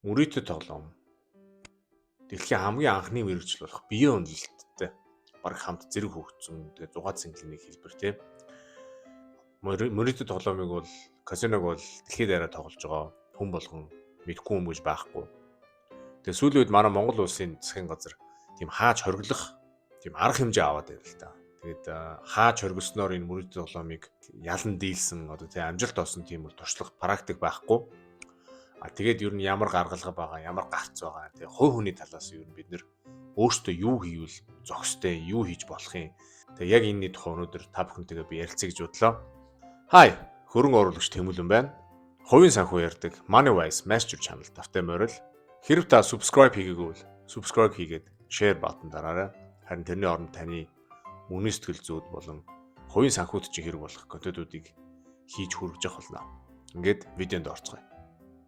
Мөрийтэй тоглоом дэлхийн хамгийн анхны мэргэжил болох биеэ үнэлэлттэй бараг хамт зэрэг хөгжсөн. Тэгээ зугаа цэнгэлийн нэг хэлбэр тий. Мөрийтэй тоглоомыг бол казиног бол дэлхийд дараа тоглож байгаа хүн болгон мэдэхгүй юм гэж байхгүй. Тэгээ сүүлийн үед манай Монгол улсын засгийн газар тийм хааж хориглох тийм арга хэмжээ аваад байна л та. Тэгээд хааж хоригсноор энэ мөрийтэй тоглоомыг ялан дийлсэн, одоо тийм амжилт олсон тийм бол туршлага, практик байхгүй. А тэгээд ер нь ямар гаргалга байгаа, ямар гарц байгаа. Тэгээ хувь хүний талаас ер нь бид нэр өөрсдөө юу хийвэл зохистой, юу хийж болох юм. Тэгээ яг энэний тухай өнөөдөр та бүхэнтэйгээ би ярилцъя гэж бодлоо. Хай, хөрөнгө оруулагч Тэмүүлэн байна. Хувийн санхүү ярьдаг Money Wise Master Channel тавтай морил. Хэрв та subscribe хийгээгүй бол subscribe хийгээд share button дараарай. Харин тэрний оронд таны мөнгөний сэтгэл зүйд болон хувийн санхүүд чинь хэрэг болох контентуудыг хийж хүргэж явах болно. Ингээд видеонд орцгоё.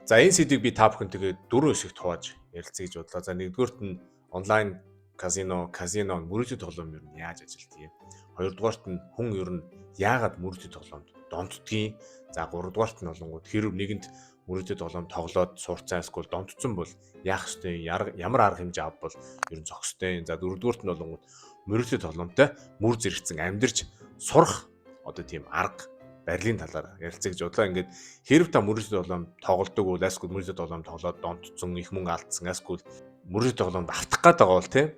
За, энэ сэдвийг би та бүхэнтэйгээ дөрвөн хэсэгт хувааж ярилцъя гэж бодлоо. За, нэгдүгээрт нь онлайн казино, казино мөрөөдийн тоглоом ер нь яаж ажилладаг юм. Хоёрдугаарт нь хүн ер нь яагаад мөрөөдийн тоглоомд донтдгийг. За, гуравдугаарт нь болонгууд хэрв нэгэнд мөрөөдийн тоглоом тоглоод сурцсан эсвэл донтцсон бол яах ёстой, ямар арга хэмжээ авбал ер нь зохистой. За, дөрөвдүгээрт нь болонгууд мөрөөдийн тоглоомтой мөр зэрэгцэн амьдарч сурах одоо тийм арга барилын талаар ярилцъя гэж бодлоо. Ингээд хэрв та мөрөөдийн тоглоом тоглодог бол, эсвэл мөрөөдийн тоглоом тоглоод донтцсон, их мөнгө алдсан, эсвэл мөрөөдийн тоглоомд автах гээд байгаа бол тийм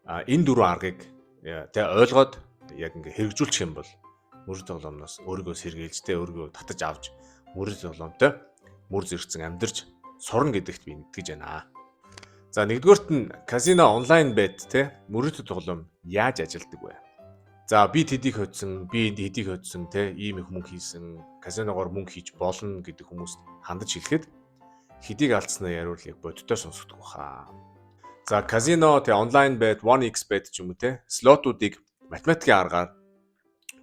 энэ дөрвөн аргыг тий ойлгоод яг ингээ хэрэгжүүлчих юм бол мөрөөдийн тоглоомноос өөрийгөө сэргийлж, тий өөрийгөө татаж авч мөрөөдийн тоглоомтой мөр зэрэгцэн амьдарч сурна гэдэгт би итгэж байна. За, нэгдүгээрт нь казино, онлайн bet, тий мөрөөдийн тоглоом яаж ажилладаг вэ? За, би тэдийг хоцсон, би энд хэдийг хоцсон, те ийм их мөнгө хийсэн, казиногоор мөнгө хийж болно гэдэг хүмүүст хандаж хэлэхэд хэдийг алдснаа яриул яг бодиттой сонсогдох баха. За, казино, те онлайн bet, 1xBet ч юм уу, те слотуудыг математикийн аргаар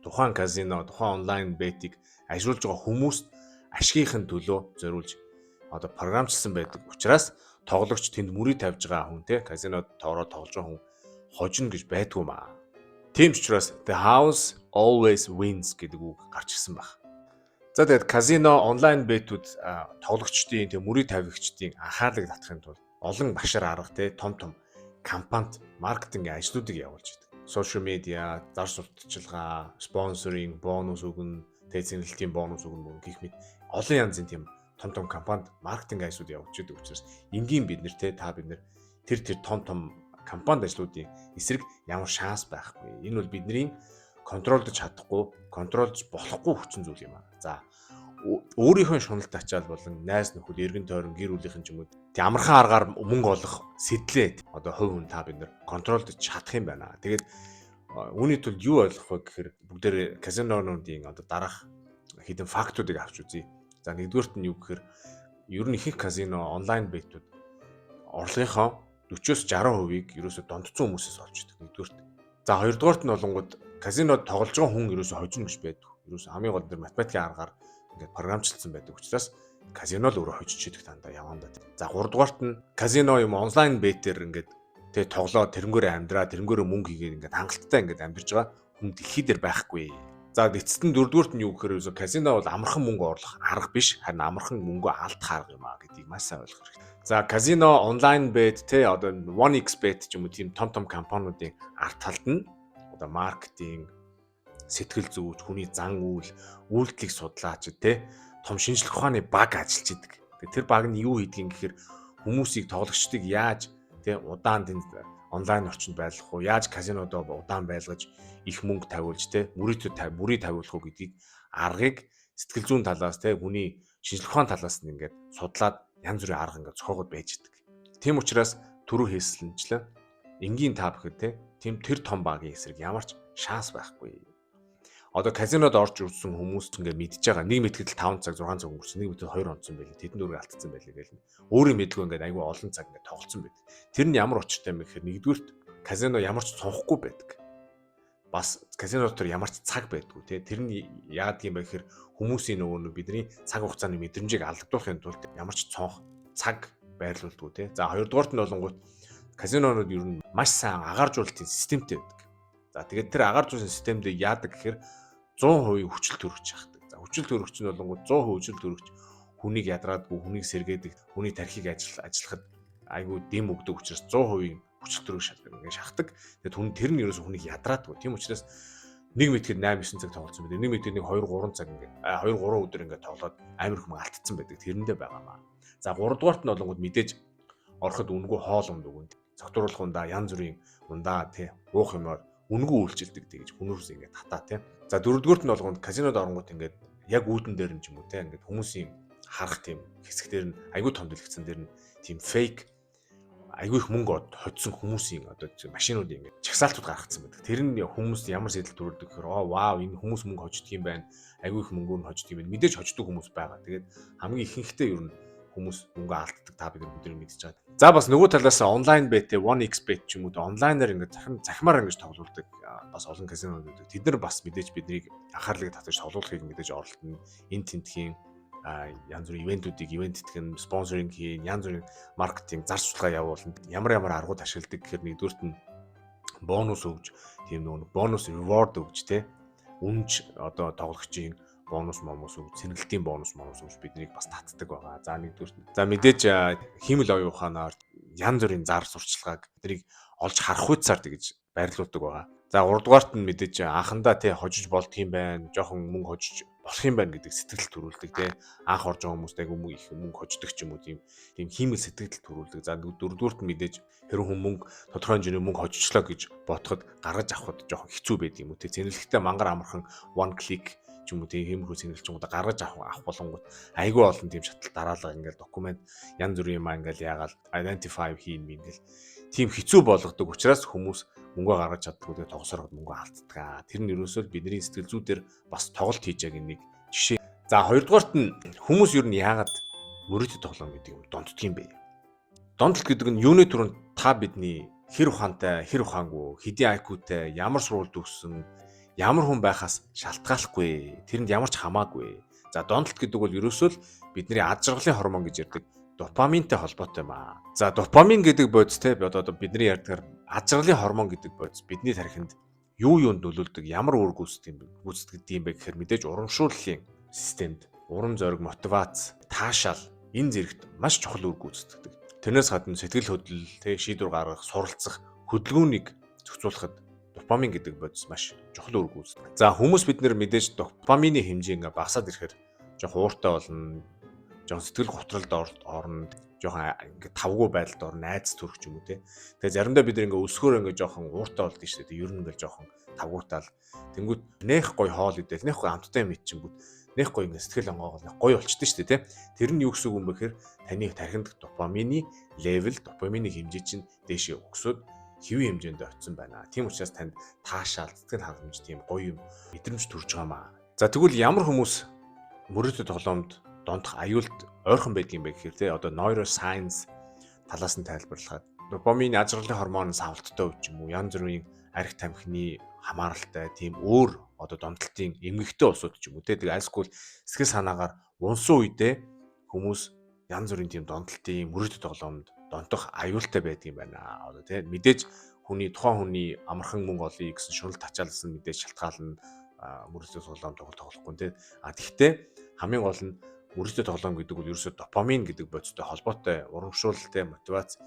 тухайн казино, тухайн онлайн bet-ийг ажиллуулж байгаа хүмүүст ашигын төлөө зориулж одоо програмчилсан байдаг учраас тоглогч, тэнд мөрийг тавьж байгаа хүн, те казинод тоороо тоглож байгаа хүн хожино гэж байдгүй маа. Тийм ч учраас "The house always wins" гэдэг үг гарч ирсэн баг. За, тэгээд казино, онлайн bet-үүд тоглогчдын, тэг мөрийг тавигчдын анхаарлыг татахын тулд олон башар арга, те том том кампанит маркетинг ажлуудыг явуулж байдаг. Social media, зар сурталчилгаа, sponsoring, бонус өгнө, тэ цэнэглэлтийн бонус өгнө мөн гэх мэт олон янзын тийм том том кампанит маркетинг ажлууд явуулж байдаг учраас энгийн бид нар, те та бид нар тэр том том компанид ажлуудын эсрэг ямар шанс байхгүй. Энэ бол бидний control-дож чадахгүй, control-дож болохгүй хүчин зүйл юм аа. За, өөрийнхөө шуналт ачаал болон найз нөхөд, эргэн тойрон, гэр бүлийнхэн ч юм уу тэг амархан аргаар мөнгө олох сэтлээ одоо хувь хүн та бид нар control-дож чадах юм байна. Тэгээд үүний тулд юу ойлгох вэ гэхээр бүгдээр казинонуудын одоо дараах хэдэн фактуудыг авч үзье. За, нэгдүгээрт нь юу гэхээр ер нь ихэнх казино, онлайн bet-үүд орлогынхоо 40-оос 60%-ийг ерөөсө донтцсон хүмүүсээс олж идэг нэгдүгээрт. За, хоёрдугаарт нь болонгууд казинод тоглож байгаа хүн ерөөсө хожино гэж байдаг. Ерөөсө хамгийн гол нь математикийн аргаар ингээд програмчлсан байдаг учраас казино л өөрөө хожиж идэг дандаа явандаа. За, гуравдугаарт нь казино юм онлайн bet-ээр ингээд тэгээ тоглоод тэрнгээрээ амьдраа, тэрнгээрээ мөнгө хийгээд ингээд хангалттай ингээд амьдарч байгаа хүн дэлхий дээр байхгүй. За, эцэст нь дөрөвдүгüрт нь юу гэхээр ерөөсө казино бол амархан мөнгө орлох арга биш, харин амархан мөнгө алдах арга юм а гэдгийг маш сайн ойлгох хэрэгтэй. За, казино, онлайн bet, те одоо 1xBet ч юм уу тийм том том компаниудын ард талд нь одоо маркетинг, сэтгэл зүйч, хүний зан үйл, үйлдэлийг судлаач, те том шинжлэх ухааны баг ажиллаж идэг. Тэгээ тэр баг нь юу хийдгийг гэхээр хүмүүсийг, тоглогчдыг яаж те удаан тэнд онлайн орчинд байлгах уу, яаж казинодоо удаан байлгаж их мөнгө тавиулж, те мөрийг тавиулах уу гэдгийг аргыг сэтгэл зүйн талаас, те хүний шинжлэх ухааны талаас нь ингээд судлаад янз бүрийн арга ингээд зохиогоод байж идэг. Тийм учраас түрүү хэлсэнчлэн энгийн та бүхэд те тийм тэр том багийн эсрэг ямар ч шанс байхгүй. Одоо казинод орж ирсэн хүмүүс ингээд мэдж байгаа. Нэг мэтгэл 5 цаг, 6 цаг өнгөрсөн, нэг мэтгэл 2 онцсон байлээ. Тэдэн дөрөв алдсан байлээ гэл. Өөрийн мэдлгүй ингээд айгүй олон цаг ингээд тоглолцсон байдаг. Тэр нь ямар учиртай юм бэ гэхээр нэгдүгüрт казино ямар ч цонхгүй байдаг. Бас казино дотор ямар ч цаг байдгүй те. Тэр нь яадаг юм бэ гэхээр хүмүүсийн нөгөө нэг бидний цаг хугацааны мэдрэмжийг алдагдуулахын тулд ямар ч цонх, цаг байрлуулдаггүй те. За, хоёрдугаарт нь болонгууд казинонууд ер нь маш сайн агааржуулалтын системтэй байдаг. За, тэгээд тэр агааржуулалтын системд яадаг гэхээр 100% хүчил төрөгч яхдаг. За, хүчил төрөгч нь болонгууд 100% хүчил төрөгч Хүнийг ядраадгүй, хүнийг сэргээдэг, хүний тархийг ажиллахад айгүй дэм өгдөг учраас 100% хүчил төрөг ингээд шахдаг. Тэгээд хүн тэр нь ерөөсө хүнийг ядраадгүй. Тийм учраас нэг мэтгэд 8 9 цаг тоглолцсон байдаг. Нэг мэтгэд нэг 2 3 цаг ингээд 2 3 өдөр ингээд тоглоод амар их мөнгө алдсан байдаг. Тэрэндээ байгаамаа. За 3 дугаарт нь болонгод мэдээж ороход үнэгүй хоол унд өгнө. Цогтууруулах ундаа, янз бүрийн ундаа тий уух юмар үнэгүй үйлчилдэг тэгж хүмүүст ингээд татаа тий. За дөрөвдүгüрт нь болгонд казинод оронгууд ингээд яг үүдэн дээр нь ч юм уу тий ингээд хүмүүсийн харах тийм хэсэг дээр нь айгүй том дэлгэцэн дээр нь тийм fake айгүй их мөнгө хоцсон хүмүүсийн одоо машинуудын ингээд чагсаалтууд гаргацсан байдаг. Тэр нь хүмүүст ямар сэтгэл төрүүлдэг гэхээр оо вау, энэ хүмүүс мөнгө хождог юм байна. Айгүй их мөнгөөр нь хождог юм байна. Мэдээж хождог хүмүүс байгаа. Тэгээд хамгийн ихэнхдээ ер нь хүмүүс мөнгө алддаг, та бид нар бүгд мэдчихэж байгаа. За бас нөгөө талаас онлайн bet, 1xbet ч юм уу, онлайнаар ингээд захимаар ингэж тоглуулдаг бас олон казинод байдаг. Тэд нар бас мэдээж биднийг анхаарлыг татаж тоглуулахыг мэдээж оролдоно. Энэ тентхийн янз бүрийн event үүдийг event итгэн, sponsoring хийн, янз бүрийн маркетинг, зар сурталчилгаа явуулна. Ямар ямар аргууд ашигладаг гэхээр нэгдүгüрт нь бонус өгж, тийм нөгөө бонус reward өгж те, үнж одоо тоглогчийн бонус момус өгж, сэнгэлтийн бонус момус өгж биднийг бас татдаг байгаа. За нэгдүгüрт. За мэдээж хиймэл оюун ухаанаар янз бүрийн зар сурталчилгааг биднийг олж харах хуйцаар тэгж байрлуулдаг байгаа. За гуравдугаарт нь мэдээж анхандаа тий хожиж болдго юм байна, жоохон мөнгө хожиж болох юм байна гэдэг сэтгэл төрүүлдэг тий. Анх орж байгаа хүмүүст айгүй их мөнгө хождог ч юм уу, тийм хиймэл сэтгэл төрүүлдэг. За дөрөвдүгüрт нь мэдээж хэрэг хүн мөнгө тодорхой хэмжээний мөнгө хожичлоо гэж бодоход гаргаж авахд жоохон хэцүү байдаг юм уу тий. Цэнэглэхдээ мангар амархан one click ч юм уу тийм хиймэрхүү цэнэглэж гаргаж авах болонгууд айгүй олон тийм шатал дараалал, ингээл документ янз бүрийн юм ингээл яагаал identify хийн ингээл тийм хэцүү болгодог учраас хүмүүс мөнгө гаргаж чаддаггүй, тэгээ тоглосоор мөнгө алддаг. Тэр нь ерөөсөө бидний сэтгэл зүй дээр бас тоглолт хийж байгааг нэг жишээ. За хоёрдугаарт нь хүмүүс ер нь яагаад мөрөөдөд тоглоом гэдэг юм донтдог юм бэ? Донтолт гэдэг нь юуны түрүүнд та бидний хэр ухаантай, хэр ухаангүй, хэдийн IQ-тай, ямар сургуульд төгссөн, ямар хүн байхаас шалтгааллахгүй. Тэрэнд ямар ч хамаагүй. За донтолт гэдэг бол ерөөсөө л бидний ад жаргалын хормон гэж ярьдаг допаминтай холбоотой юм аа. За допамин гэдэг бодис те, одоо бидний ярьдгаар ад жаргалын хормон гэдэг бодис бидний тархинд юу юунд нөлөөлдөг, ямар үүрэг гүйцэтгэдэг юм гүйцэтгэдэг юм бэ гэхээр мэдээж урамшууллын системд, урам зориг, мотивац, таашаал энэ зэрэгт маш чухал үүрэг гүйцэтгэдэг. Тэрнээс гадна сэтгэл хөдлөл, тэ шийдвэр гаргах, суралцах, хөдөлгөөнийг зохицуулахад допамин гэдэг бодис маш чухал үүрэг гүйцэтгэдэг. За хүмүүс бид нэр мэдээж допамины хэмжээ ингээ багасаад ирэхээр жоох ууртай болно, жоох сэтгэл готролд орно, жоохон ингээ тавгүй байдалд орно, айдас төрөх юм уу те. Тэгээ заримдаа бид ингээ өсгөөр ингээ жоохон ууртай болдсон шүү дээ. Ер нь ингээ жоохон тавгуутаал. Тэнгүүд нэх гой хоол идэл, нэх гой амттай юм ичингүүд нэх гой ингээ сэтгэл онгоогол нэх гой болчихдээ шүү дээ те. Тэр нь юу гэсэн үг юм бэ гэхээр таны тархинд допамины level, допамины хэмжээ чинь дээшээ өгсөд хэвийн хэмжээнд очисон байна. Тийм учраас танд таашаал, сэтгэл хангамж, тийм гоё юм мэдрэмж төрж байгаа маа. За тэгвэл ямар хүмүүс мөрөөдөд тоглоомд донтох аюулд ойрхон байдаг юм бэ гэхээр те, одоо neuroscience талаас нь тайлбарлахад допамин, ад жаргалын хормон савлттай үуч юм уу, янз бүрийн арх тамхины хамааралтай тийм өөр одоо донтолтын эмгэгтэй улсууд ч юм уу те, тэгээ альсгүй сэтгэл санаагаар унсан үедээ хүмүүс янз бүрийн тийм донтолтын мөрөөдөд тоглоомд донтох аюултай байдаг юм байна. Одоо те, мэдээж хүний тухайн хүний амархан мөнгө олъё гэсэн шунал тачаалсан мэдээж шалтгаална мөрөөдөд тоглоом тоглохгүй те. А тэгвэл хамгийн гол нь мөрөөдөд тоглоом гэдэг бол ерөөсөө допамин гэдэг бодистой холбоотой урамшуулалтай, мотивац,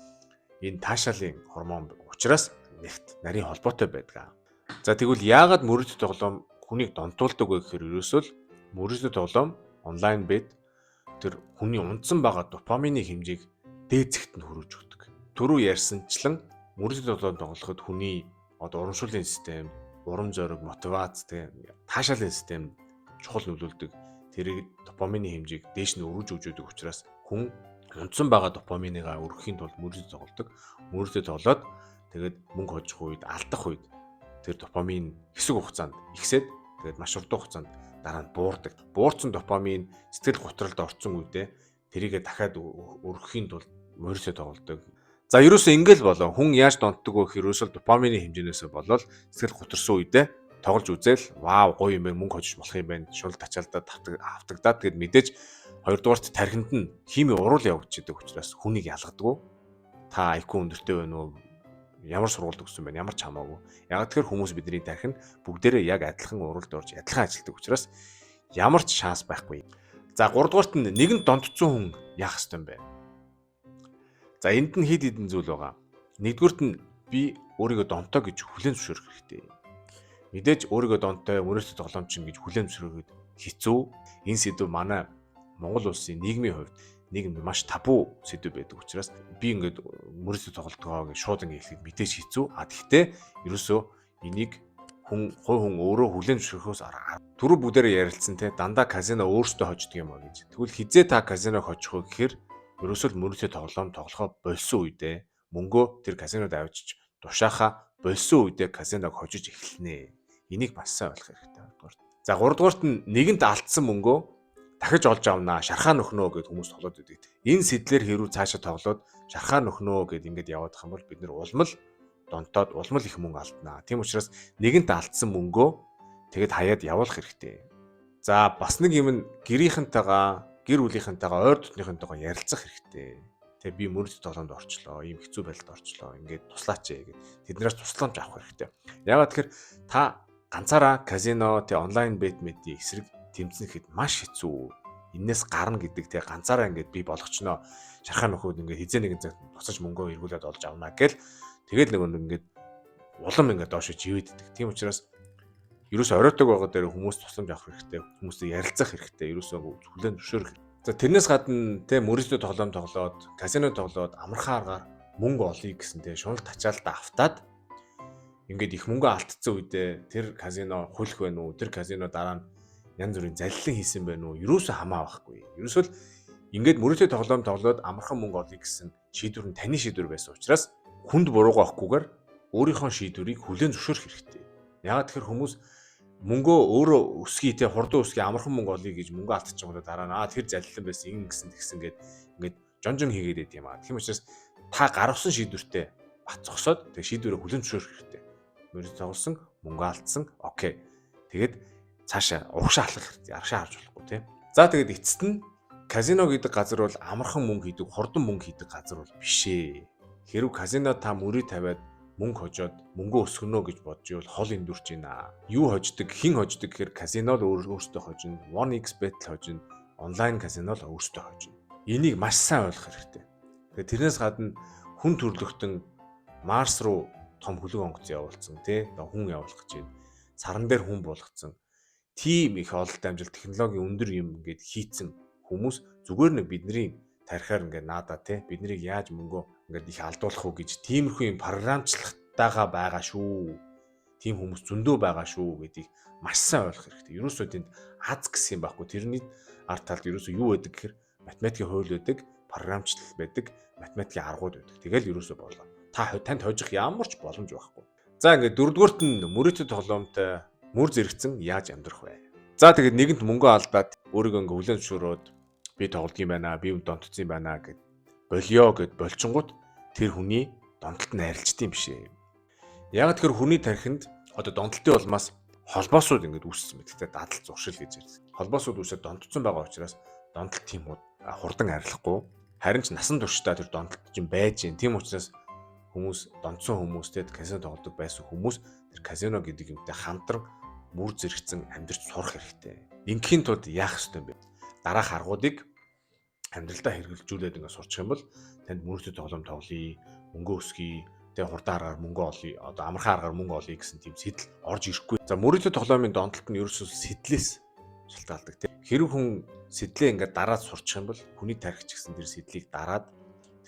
энэ таашаалын хормон учраас нэгт нарийн холбоотой байдаг. За тэгвэл яагаад мөрөөдөд тоглоом хүнийг донтуулдаг вэ гэхээр ерөөсөө л мөрөөдөд тоглоом, онлайн bet тэр хүний унтсан байгаа допамины хэмжээг дээд зэгт нь хүргэж өгдөг. Түрүү ярьсанчлан мөрөөдөд тоглоом тоглоход хүний одоо урамшууллын систем, урам зориг, мотивац, тийм таашаалын систем чухал нөлөөлдөг. Тэрийг допамины хэмжээг дээш нь өргөж өгч өгдөг учраас хүн унтсан байгаа допаминыгаа өргөхийн тулд мөрөөдөд тоглодог. Мөрөөдөд тоглоод тэгээд мөнгө хожих үед, алдах үед тэр допамин хэсэг хугацаанд ихсээд, тэгээд маш урт хугацаанд дараа нь буурдаг. Буурсан допамин сэтгэл готролд орсон үедээ тэрийгэ дахиад өргөхийн тулд мөрөөдөд тоглодог. За ерөөсөө ингээл болоо. Хүн яаж донтдог вэ гэхээр ерөөсөө допамины хэмжээнээсээ болоод сэтгэл готрсон үедээ тоглож үзээл вау, гоё юм байна, мөнгө хожиж болох юм байна, шунал тачаалдаад автагдаад, тэгээд мэдээж хоёрдугаарт тархинд нь химийн уруул явагдчихдаг учраас хүнийг ялгадаг. Та IQ өндөртэй байна уу, ямар сургуульд төгссөн байна, ямар ч хамаагүй. Яг тэгэхээр хүмүүс бидний тархинд бүгдээрээ яг адилхан уруулд орж адилхан ажилладаг учраас ямар ч шанс байхгүй. За 3 дугаарт нь нэгэн донтцсон хүн яах ёстой юм бэ? За энд нь хэд хэдэн зүйл байгаа. Нэгдүгüрт нь би өөрийгөө донтоо гэж хүлээн зөвшөөрөх хэрэгтэй. Мэдээж өөрийгөө донтой мөрөөдөл тоглоомчин гэж хүлээн зөвшөөрөхөд хэцүү. Энэ сэдв манай Монгол улсын нийгмийн хувьд нийгэмд маш табу сэдв байдаг учраас би ингээд мөрөөдөл тоглолтгоо гэж шууд ингээд хэлэхэд мэдээж хэцүү. А тэгтээ ерөөсөө энийг хүн хувь хүн өөрөө хүлээн зөвшөөрөхөөс арга. Түрүү бүгдээрээ ярилцсан те дандаа казино өөрсдөө хождог юм а гэж. Тэгвэл хизээ та казиног хожих вэ гэхээр ерөөсөө л мөрөөдөл тоглоом тоглохоо болсон үедээ мөнгөө тэр казинод авчиж тушаахаа болсон үедээ казиног хожиж эхэлнэ. Энийг бас сайн ойлгох хэрэгтэй. Хоёрдугаар. За гуравдугаарт нь нэгэнт алдсан мөнгөө дахиж олж авнаа, шархаа нөхнөө гэд хүмүүс тоглоод байдаг. Энэ сэдлэр хэрүү цаашаа тоглоод шархаа нөхнөө гэд ингээд яваадах юм бол бид нэр улам л донтоод улам л их мөнгө алднаа. Тийм учраас нэгэнт алдсан мөнгөө тэгэд хаяад явуулах хэрэгтэй. За бас нэг юм нь гэрийнхэнтэйгээ, гэр бүлийнхэнтэйгээ, ойр дотныхонтойгоо ярилцах хэрэгтэй. Тэгээ би мөрөд тоглоомд орчлоо, ийм хэцүү байдалд орчлоо, ингээд туслаач ээ гэд тэднээс тусламж авах хэрэгтэй. Яагаад тэгэхээр та ганцаараа казино, тэг онлайн бет мэдийн эсрэг тэмцэнэхэд маш хэцүү. Энээс гарна гэдэг тэг ганцаараа ингээд би болгочноо, шархаа нөхөд ингээд хизээ нэгэн цагт буцаж мөнгөө эргүүлээд олж авна гэл тэгэл нөгөө ингээд улам ингээд доош живэддэг. Тийм учраас ерөөсө оройтог байгаа дээр хүмүүс тусламж авах хэрэгтэй, хүмүүстэй ярилцах хэрэгтэй, ерөөсөө хүлээн зөвшөөрөх. За тэрнээс гадна тэ мөрөөдөл тоглоом тоглоод, казино тоглоод амархан аргаар мөнгө олъё гэсэн тэ шунал тачаалтаа автаад ингээд их мөнгө алдсан үедээ тэр казино хулих байна уу, тэр казино дараа нь янз бүрийн заллин хийсэн байна уу, ерөөсөө хамаа байхгүй. Ерөөсөө л ингээд мөрөөдөл тоглоом тоглоод амархан мөнгө олъё гэсэн шийдвэр нь таны шийдвэр байсан учраас хүнд буруугаа өгөхгүйгээр өөрийнхөө шийдвэрийг хүлээн зөвшөөрөх хэрэгтэй. Яагаад тэгэхээр хүмүүс мөнгөө өөрөө өсгий те хурдан өсгий амархан мөнгө олъё гэж мөнгө алдчихгоодаа дараа нь тэр заллин байсан ингэн гэсэн тэгсэн гэд ингээд жон жон хийгээд байт юм аа. Тийм учраас та гаргасан шийдвэртээ бат зогсоод тэг шийдвэрээ хүлээн зөвшөөрөх хэрэгтэй. Мөрөд тоглосон, мөнгө алдсан. Окей. Тэгээд цаашаа урагшаа алхах хэрэгтэй. Арагшаа харж болохгүй те. За тэгээд эцэст нь казино гэдэг газар бол амархан мөнгө хийдэг, хурдан мөнгө хийдэг газар бол биш ээ. Хэрв казино та мөрий тавиад мөнгө хожоод мөнгөө өсгөнө гэж бодож ивэл хол эндүрч байна. Юу хождог, хэн хождог гэхээр казино л өөрөөсөө хожино, 1xBet л хожино, онлайн казино л өөрөөсөө хожино. Энийг маш сайн ойлгох хэрэгтэй. Тэгээд тэрнээс гадна хүн төрлөختөн Марс руу том хөлөг онгоц явуулсан тий. Хүн явуулах гэж байна. Саран дээр хүн буулгацсан. Тийм их ололт амжилт технологийн өндөр юм ингээд хийцэн хүмүүс зүгээр нэг бидний тарихаар ингээд наадаа тий. Биднийг яаж мөнгөө ингээд их алдуулах уу гэж тиймэрхүү юм програмчлалтайгаа байгаа шүү. Тийм хүмүүс зөндөө байгаа шүү гэдгийг маш сайн ойлгох хэрэгтэй. Ерөөсөө тэнд аз гэсэн юм байхгүй. Тэрний ард талд ерөөсөө юу байдаг гэхээр математикийн хууль байдаг, програмчлал байдаг, математикийн аргууд байдаг. Тэгэл ерөөсөө болоо. Та танд хожих ямар ч боломж байхгүй. За ингээд дөрөвдүгüрт нь мөрөөдөл тоглоомтой мөр зэрэгцэн яаж амьдрах вэ? За тэгээд нэгэнт мөнгө алдаад өөрийгөө ингээ хүлээн зөвшөөрөөд би тоглодог юм байна, би донтцсон юм байна гэд болио гэд болчингууд тэр хүний донтолт нь арилждаг юм биш ээ. Яг тэр хүний тархинд одоо донтолтын улмаас холбоосууд ингээд үүссэн мэт. Тэ дадал зуршил гэж ярьдаг. Холбоосууд үүсээд донтцсон байгаа учраас донтолт тийм хурдан арилахгүй. Харин ч насан туршдаа тэр донтолт чинь байж гин. Тийм учраас хүмүүс донтсон хүмүүстэй казино тоглодог байсан хүмүүс тэр казино гэдэг юмтай хамтран мөр зэрэгцэн амьдрч сурах хэрэгтэй. Ингээхийн тулд яах ёстой юм бэ? Дараах аргуудыг амьдралдаа хэрэгжүүлээд ингээд сурчих юм бол танд мөрөдө тоглоом тоглоё, мөнгө өсгөе, тэгээ хурдан аргаар мөнгө олъё, одоо амархан аргаар мөнгө олъё гэсэн тийм сэтэл орж ирэхгүй. За мөрөдө тоглоомын донтолт нь ерөөсөө сэтлээс шалтгаалдаг тийм. Хэрэг хүн сэтлээ ингээд дараад сурчих юм бол хүний тархич гэсэн тэр сэтлийг дараад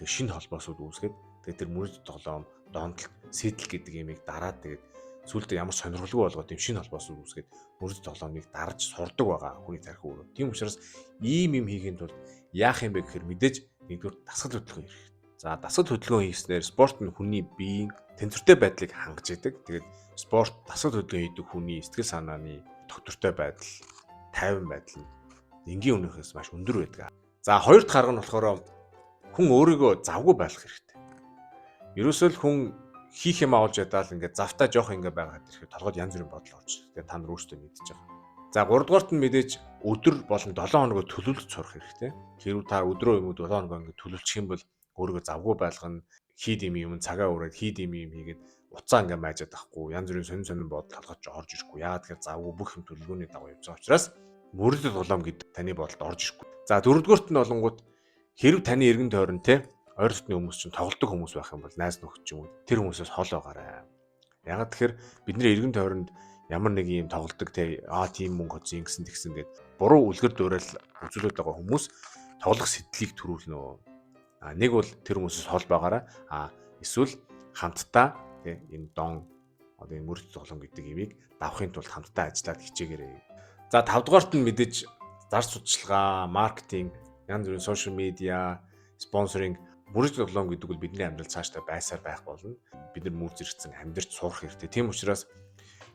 тэг шинэ холбоосууд үүсгээд тэгээ тэр мөрөдө тоглоом, донтолт, сэтэл гэдэг юмыг дараад тэгээд сүүлдээ ямар сонирхолгүй болгоод тийм шинэ холбоосууд үүсгээд мөрөд тоглоомыг дарж сурдаг байгаа хүний тархи өөрөө. Тийм учраас ийм юм хийхин тулд яах юм бэ гэхээр мэдээж нэгдүгээр дасгал хөдөлгөөн хэрэгтэй. За дасгал хөдөлгөөн хийснээр спорт нь хүний биеийн тэнцвэртэй байдлыг хангаж идэг. Тэгээд спорт дасгал хөдөлгөөн хийдэг хүний сэтгэл санааны тогтвортой байдал, тайван байдал нь энгийн өнөхөөс маш өндөр байдаг. За хоёр дахь арга нь болохоор хүн өөрийгөө завгүй байх хэрэгтэй. Ерөөсөө л хүн хийх юм олж ядаал ингээд завтаа жоох ингээд байгаад ирэхэд толгойд янз бүрийн бодол орж ирдэг. Тэгээ та нар өөрсдөө мэдчихэж байгаа. За 3 дугаарт нь мэдээж өдөр болон 7 хоногоо төлөвлөж сурах хэрэгтэй. Хэрвээ та өдрөө юм уу 7 хоногоо ингээд төлөвлөх юм бол өөрийгөө завгүй байлгана, хийд юм юм цагаа өрөөд хийд юм юм хийгээд уцаа ингээд майжаад байхгүй, янз бүрийн сонин сонин бодол толгойд орж ирэхгүй. Яагаад тэгэхээр завгүй бүх юм төлөвлөгөөний дагуу явж байгаа учраас мөрөдөл тоглоом гэдэг таны бодолд орж ирэхгүй. За дөрөвдүгээрт нь болонгууд хэрв таны эргэн тойрон те ойр дотны хүмүүс чинь тоглодог хүмүүс байх юм бол найз нөхөд ч юм уу тэр хүмүүсээс хол байгаарай. Ягаад тэгэхээр бидний эргэн тойронд ямар нэг юм тоглодог те тийм мөнгө хоцсон ингэсэн тэгсэн гэд буруу үлгэр дуурайл үзүүлээд байгаа хүмүүс тоглох сэтлийг төрүүлнэ. А нэг бол тэр хүмүүсээс хол байгаарай. А эсвэл хамтдаа те энэ дон одоо энэ мөрөдөл тоглоом гэдэг имийг давахын тулд хамтдаа ажиллаад хичээгээрэй. За тавдугаарт нь мэдээж зар судалгаа, маркетинг, янз бүрийн social media, sponsoring мөрөдөл тоглоом гэдэг бол бидний амьдрал цаашдаа байсаар байх болно. Бид нар мөр зэрэгцэн амьдарч сурах хэрэгтэй. Тийм учраас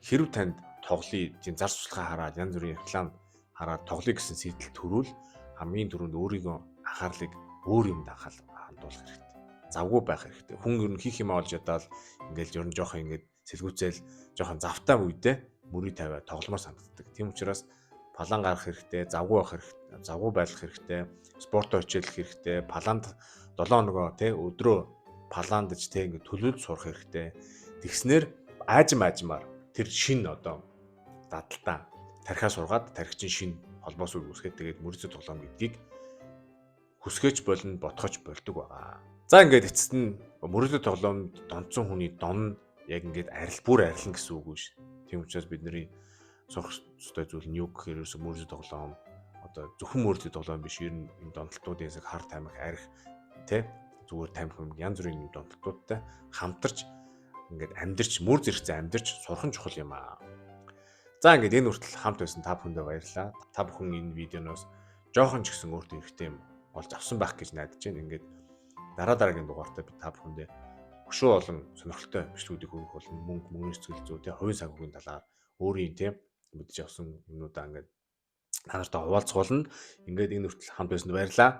хэрв танд тоглоё, тийм зар судалгаа хараад янз бүрийн реклам хараад тоглоё гэсэн сэтэл төрүүл хамгийн түрүүнд өөрийгөө анхаарлыг өөр юмд анхаал хандуулах хэрэгтэй. Завгүй байх хэрэгтэй. Хүн ер нь хийх юм олж ядаал ингээл ер нь жоох ингээд сэлгүүцэл жоохон завтай үедээ мөрий тавиа тогломоор санагддаг. Тийм учраас палан гарах хэрэгтэй, завгүй байх хэрэгтэй, завгүй байх хэрэгтэй, спортоор хичээлэх хэрэгтэй, паланд 7 хоногоо тий өдрөө палаандаж тий ингээд төлөвлөж сурах хэрэгтэй. Тэгснээр аажим аажмаар тэр шин одоо дадалтаа тархиа сургаад тархичин шин холбоос үүсгээд тэгээд мөрөдөл тоглоом гэдгийг хүсгэж болно, бодгоч болдог байгаа. За ингээд эцэст нь мөрөдөл тоглоомд донцсон хүний дон яг ингээд арил бүр арилна гэсэн үг биш. Тийм учраас бидний сурах ёстой зүйл нь юу гэхээр ерөөсө мөрөдөл тоглоом одоо зөвхөн мөрөдөл тоглоом биш, ер нь энэ донтолтуудын хэсэг хар тамхи, арх тэ зүгээр тамхи юм янз бүрийн донтолтуудтай хамтарч ингээд амьдарч мөр зэрэгцэн амьдарч сурах нь чухал юм аа. За ингээд энэ хүртэл хамт байсан та бүхэндээ баярлалаа. Та бүхэн энэ видеоноос жоохон ч гэсэн өөртөө хэрэгтэй юм олж авсан байх гэж найдаж байна. Ингээд дараа дараагийн дугаартаа би та бүхэндээ өшөө олон сонирхолтой бичлэгүүдийг хүргэх болно. Мөнгө, мөнгөний сэтгэл зүй, тэ хувийн санхүүгийн талаар өөрийн тэ мэдэж авсан юмнуудаа ингээд та нартай хуваалцах болно. Ингээд энэ хүртэл хамт байсанд баярлалаа.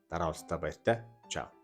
Дараа уулзтаа баяртай. Чао.